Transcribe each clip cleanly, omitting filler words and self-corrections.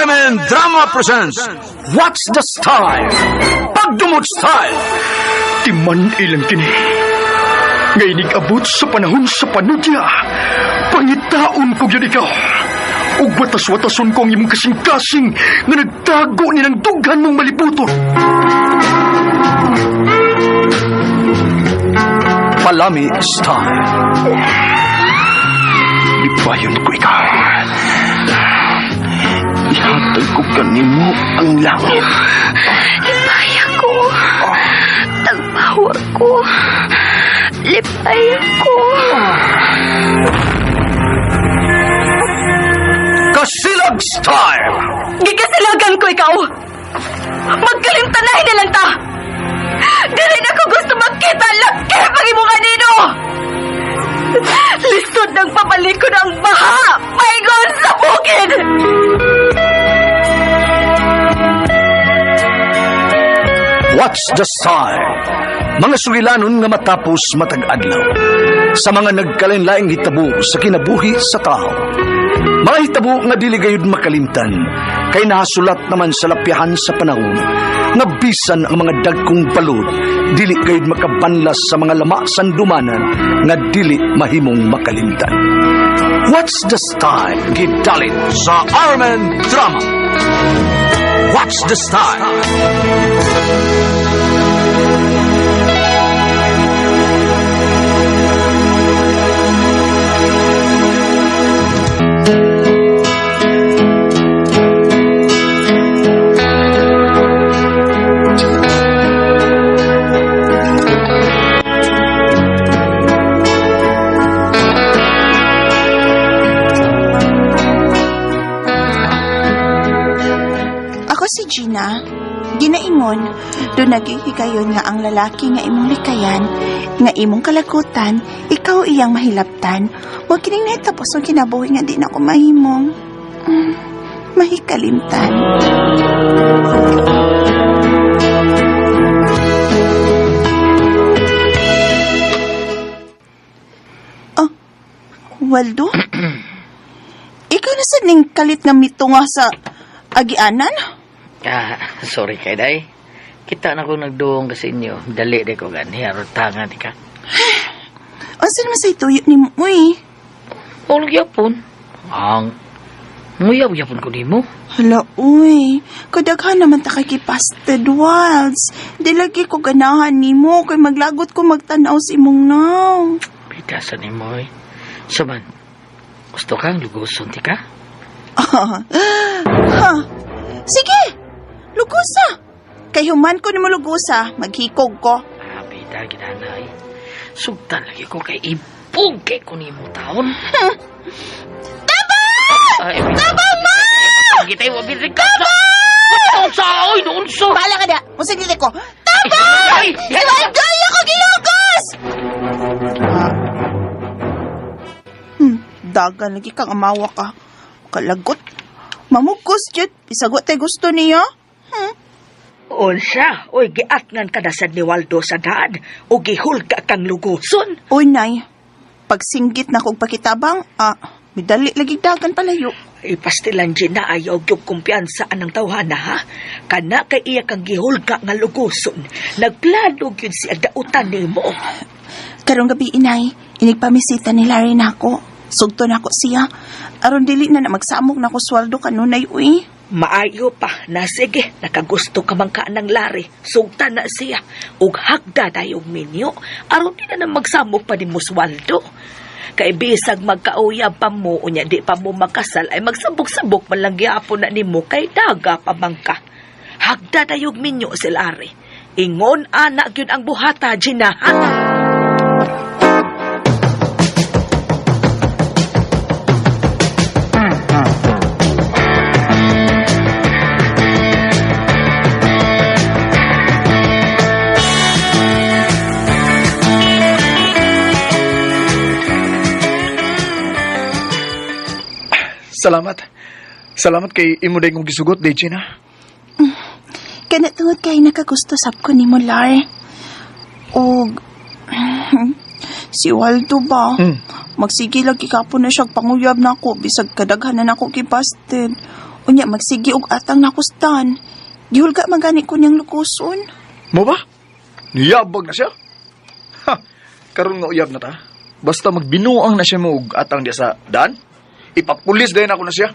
RMN Drama presents What's the Style? Pagdumot Style! Timan ilang kini. Ngay abot sa panahon sa panudya. Pangitaon ko gyud ikaw. Ug watas-watason ko ang imong kasing-kasing nga nagtago ni ng dughan mong malibuton. Palami Style. Lipayon ko ikaw. Ihatag ko kanimo ang langit. Lipaya ko. Tagpawa ko. Lipaya ko. Kasilag Style! Gikasilagan ko ikaw. Magkalimtanay na lang ta. Dili na ko gusto magkita laki pag imong anino. Lisod ng papalikod ang baha. Paingon sa bukid. What's the Style? Mga sugilanon nga matapos matag adlaw. Sa mga nagkalain-laing hitabo sa kinabuhi sa tao. Mga hitabo nga dili gayud makalimtan kay nahasulat naman sa lapyahan sa panahon nga bisan ang mga dagkong balod dili gayud makabanlas sa mga lama sandumanan nga dili mahimong makalimtan. What's the Style? Gidalit sa Armen Drama. What's the Style? Ako si Gina. Ginaingon, doon naghihigayon nga ang lalaki nga imong likayan, nga imong kalagutan, ikaw iyang mahilabtan. Wa kining nahitapos ang kinabuhi nga di na ko mahimong. Mahikalimtan. Oh, Waldo? Ikaw na sad ning kalit nga mitunga sa agianan? Ah, sorry kay day. Kita na ko nagduong ka sa inyo. Dali di ko gani. Aron tangan ka. Unsa naman sa ituyo ni mo, uy? Ulog yapon. Ang muyaw yapon ko nimo. Hala, uy. Kadaghan naman ta kay kipasted wilds. Di lagi ko ganahan nimo kay maglagot ko magtanaw sa imong naw. Pitasan nimo eh. Saman, gusto kang lugoson ti ka? Ha. Sige. Lugusa. Kay human ko nimo lugusa, maghikog ko. Ah, pita ginanay. Sugtan lagi ko kay ibog kay ko nimo taon. Tabang! Tabang ma! Kita mo birin ka. Tabang! Sa oy doon sa. Bahala ka na. Unsa dili ko? Tabang! Ay! Si Waldo ako gilugos! Dagan lagi kang amawa ka. Kalagot. Mamugos jud. Isagot tay gusto niya. Unsa, oy giatngan ka na sad ni Waldo sa daan o gihulga kang lugoson. Uy, Nay. Pagsinggit na kog pakitabang, midali lagi dagan palayo. Ipastilan Gina ayaw gyud kumpiyansa anang tawhana ha. Kana kay iya kang gihulga nga lugoson. Nagplano gyud siya dautan nimo. Karong gabi, inay, inigpamisita ni Larry nako. Sugto nako siya. Aron dili na na magsamok nako sweldo kanunay, uy. Maayo pa na sige, nakagusto ka man ka ng lari. Sugtan na siya ug hagda dayong minyo aron di na na magsamok pa nimo sweldo. Kay bisag magkauyab pa mo unya di pa mo makasal ay magsabok-sabok man lang gyapon na nimo kay daga pa man ka. Hagda dayong minyo si Lari. Ingon ana gyud ang buhata Gina. Ha? Salamat. Salamat kay imo day kong gisugot, day Gina. Kana tungod kay nakagusto sab ko nimo, Lar. Og si Waldo ba? Magsige lagi kapo na siya panguyab nako bisag kadaghan na nako gibasted. Unya magsigi og atang nakustan. Gihulga man gani ko niyang lukuson. Mo ba? Niyabag na siya. Ha, karon nga uyab na ta. Basta magbinuang na siya mo og atang diya sa daan. Ipapulis dayon ako na siya.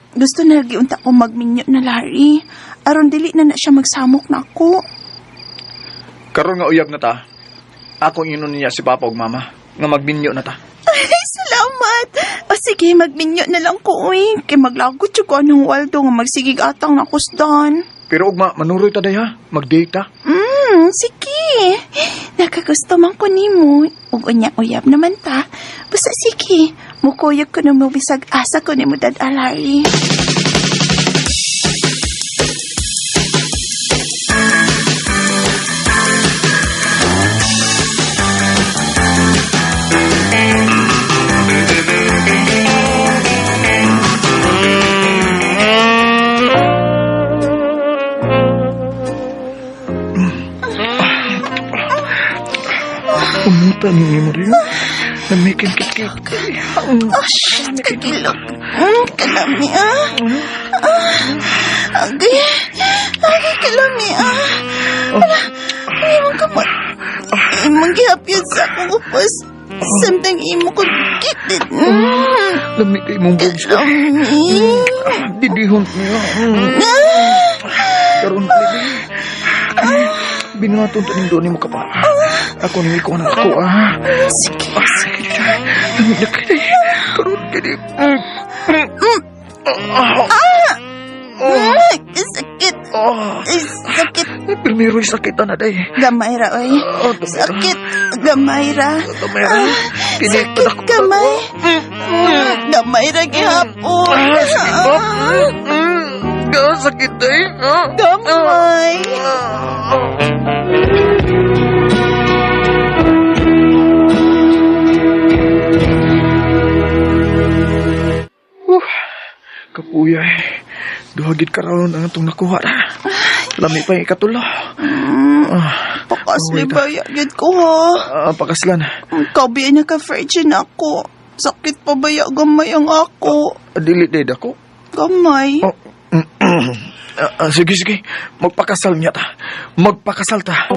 Gusto na lagi unta ko magminyo na Larry. Aron dili na na siya magsamok na ako. Karon nga uyab na ta. Ako ingnon niya si Papa ug Mama nga magminyo na ta. Ay, salamat. O sige, magminyo na lang ko, uy. Kay maglagot jud ko anong Waldo nga magsigig atang nakusdan. Pero ugma manuroy ta day ha, mag-date ta. Sige. Nakagusto man ko nimo. Ug unya uyab naman ta. Basta sige, mukuyog ko na mo bisag asa ko nimo dad Larry. Umuta ni mo rin. Namikin kit. Oh, shit, kagilok. Kalami, ah. Ah, agay. Agay, kalami, ah. Ala, ay, imong kamot. Imong gihapyod sa akong upos. Samtang imo ko kitid. Lami kay mong boobs. Kalami. Didihon niya. Karon baby. Binuhaton ta ning doon mo ka pa. Ako ni ko na ako ah. Sige, sige. Lami na kay. Karon kini. Ah, sakit. Ah. Ay, sakit. Primero sakit na day. Gamay ra, oy. Oh, gamay ra. Sakit. Gamay ra. Gamay ra. Ah, Kini, sakit padako- gamay. Gamay ra gihapon. Ah, sakit ba? Sakit day. Ah. Gamay. Kapuya eh. Duha gid karon ang atong nakuha ra. Lami pa yung ikatulo. Ah, Pakasli wait, ba gid ko ha? Ah, pakaslan. Kabi na ka virgin ako. Sakit pa ba ya gamay ang ako? Dili day dako. Gamay. Oh. Ah, ah, sige, sige. Magpakasal niya ta. Magpakasal ta.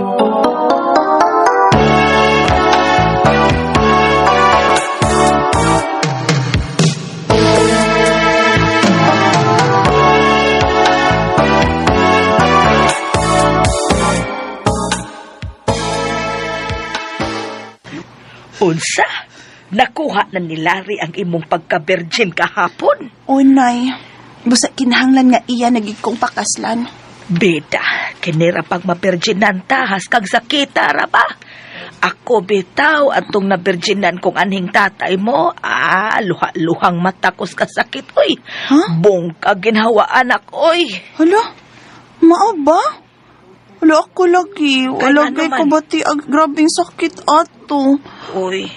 Unsa? Nakuha na ni Larry ang imong pagka-virgin kahapon. O nay, busa kinahanglan nga iya nagig kong pakaslan. Bida, kinira pag mabirginan ta, haskag sakita ra ba? Ako bitaw atong nabirginan kong anhing tatay mo, ah, luha-luhang mata ko sa kasakit, oy. Huh? Bungka ginhawa anak, oy. Hala, mao ba? Wala ako lagi. Wala Kay gay ano man? ko bati ag grabing sakit ato. Oy,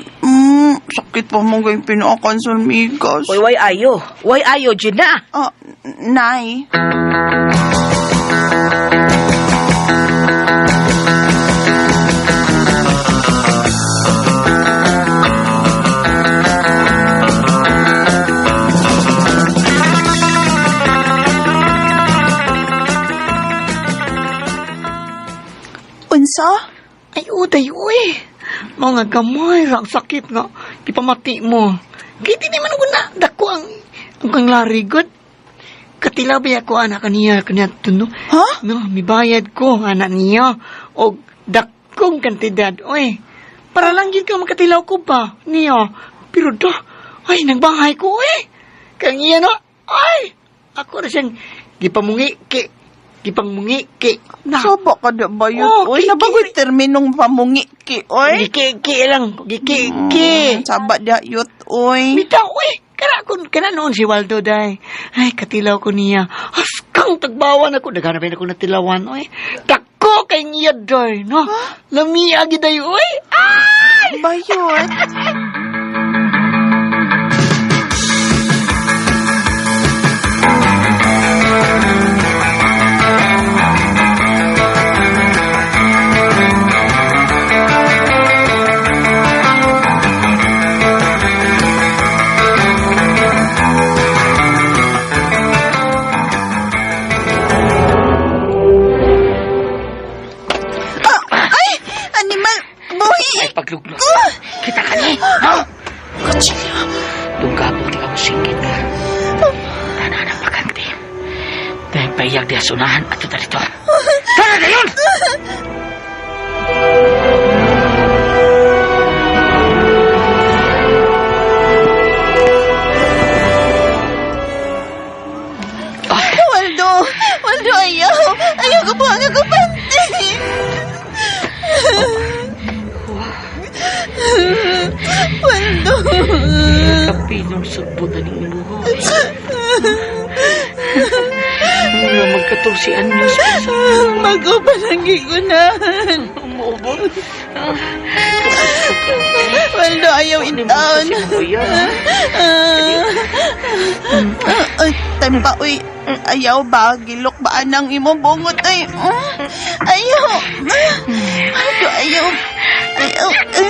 Sakit pa mo gay pinaakan sa migas. oy, way ayo. Way ayo, Gina. Ah, nay. Unsa? Ay, uday, uy. Mga gamay, ang sakit nga. Ipamati mo. Kaya di naman ko na, dako ang kang larigod. Katilabay ako, anak kaniya, kaniya tuno. Ha? No, mibayad ko, anak niya. O dakong kantidad, oy. Para lang yun ka makatilaw ko ba, niya. Pero do, ay, nagbahay ko, oy. Kang iya no, ay, ako na siyang gipamungi, ki, gipamungi, ki. Na, Saba ka na ba yun? Oh, Oy, ki- nabagoy terminong pamungiki, oy. Giki-ki lang, giki-ki. Saba da yut, oy. Bitaw, uy! Kana kun kana noon si Waldo day. Ay, katilaw ko niya. Askang tagbawan ako. Naghanap ako na tilawan, oy. Dako kay niya day, no? Lamia gid day, oy. Ay! Bayot. Payag diha sunahan ato ta dito. Tara dayon! Waldo! Waldo, ayaw! Ayaw ko po ang ako panty! Waldo! Kapinong sugbutan ng imuho. Mga magkatorsian niyo sa Mag-upan ang gigunahan. umuubot. Waldo, ayaw in town. Ay, tempa, uy. Ayaw ba? Gilok ba anang imong bungot? Ay, ayaw. Waldo, ayaw. Ayaw. Ay,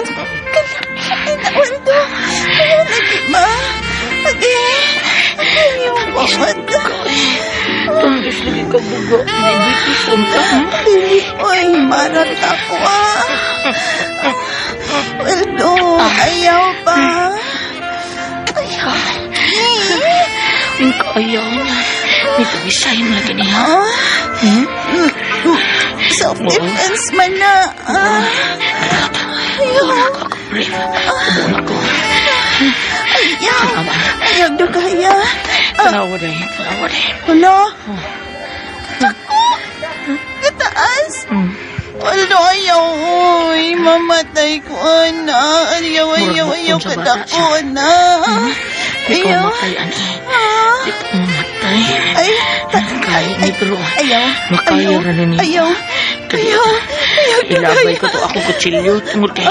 kalapit na, Waldo. Ayaw, lagi ba? Lagi. Ayaw, bungot. Tangis lagi ka buga. Diabetes unta. Dili, uy, marat ako ah. Waldo, ayaw ba? Ayaw. Ang kaayaw niya. May pagisay mo lagi niya. Ah? Self-defense man na. Ah. Ayaw. Ako, brief. Ubuna ko. Ayaw. Ayaw, do kaya. Tanawa day. Tanawa day. Hala. Ako. Kataas. Waldo, ayaw. Uy, mamatay ko, ana. Ayaw, ayaw, Murag ayaw. bukod sa bata Kadako, ana. Ikaw Ayaw. matay, ani. Ah. Di pa mamatay. Ay, Kaya ni pero ayaw. Makaya Ayaw. ra na niyo. Ayaw. Kaya- Ayaw. Ayaw, do Ilabay kaya. ko to ako kutsilyo tungod kay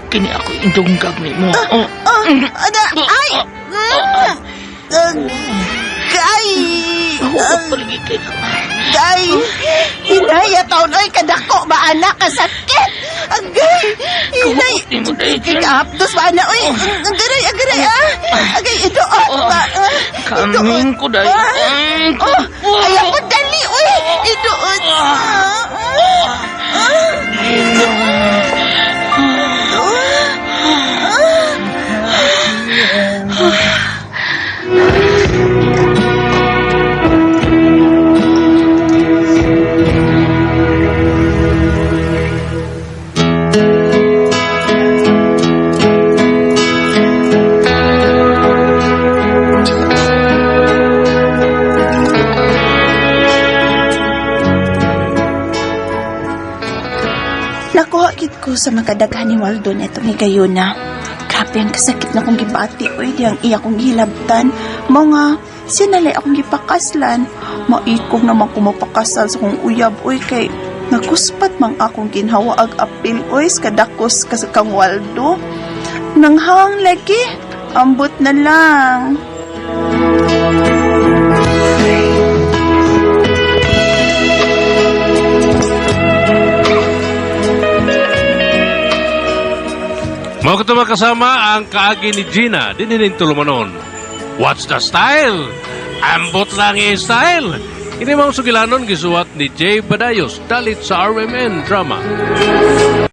kini ako indunggag nimo. Oh. Ah, ana, ay! Agay! Huot palagi kay ka. Agay! Hinaya taon, oy, kadako ba anak kasakit? Agay! Hinay! Kahuot nimo dahil dyan. Ikaapdos ba anak? Oy, agaray, agaray, ah! Agay, idoot ba? Ah, Kaming ko dahil. Ah. Oh, ayaw ko dali, oy! Idoot! Ah, ah, Nakuha gid ko sa makadaghan ni Waldo netong higayuna. Grabe ang kasakit na kong gibati, oy, di ang iya kong gihilabtan. Mga sinalay akong gipakaslan. Maikog naman ko mapakasal sa kong uyab, oy, kay nakuspat mang akong ginhawa ag apil, oy, sa kadakos kas kang Waldo. Nanghang lagi, ambot na lang. Mao kato kasama ang kaagi ni Gina dinhi tulumanon. What's the style? Ambot lang i style. Ini mao sugilanon gisuwat ni Jay Badayos dalit sa RMN Drama.